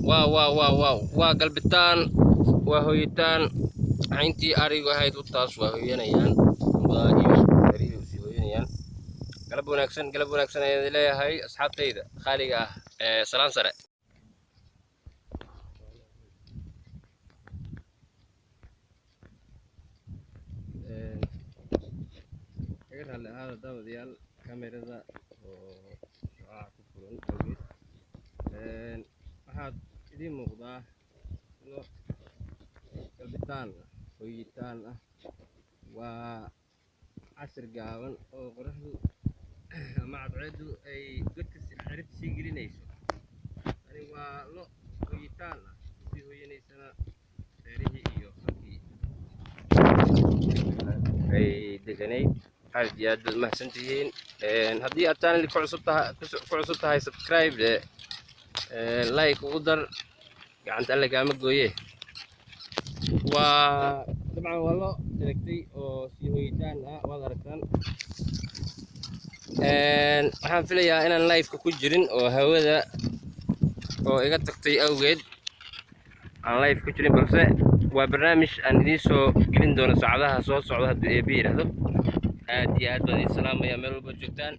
Waaw waaw waaw waaw, waa galbitaan, waa hoyitaan. Cayntii arigu ahayd u taas waa hoyanayaan, waa iyo reerihii usii hoyanayaan. Galab wanaagsan, galab wanaagsan ayaan idin leeyahay asxaabtayda khaaliga ah ee salaan sare. Kaga raalli ahaada daawadayaal kamerada oo shucaac ku furan awgeed. Waxaad idiin muuqdaa lo galbitaan ah, hoyitaan ah. Waa casir gaaban oo qoraxdu ama cadceeddu ay godka ciribta sii gelinayso. Tani waa lo hoyitaan ah, usii hoyanaysana reerihii iyo halkii ay deganayd. Aad iyo aad baad mahadsan tihiin. Haddii aad channel ku cusub tahay, ku cusub tahay, subscribe, like ugu dar, gacanta alle kaama gooye. Waa dabcan waa loo degtay oo sii hoyitaan ah, waad aragtaan. Waxaan filayaa inaan live-ka ku jirin oo hawada oo iga tagtay awgeed aan live ku jirin, balse waa barnaamij aan idiin soo gelin doono saacadaha soo socda hadduu Eebe yidhaahdo. Aad iyo aad baan idiin salaamaya meel walba joogtaan.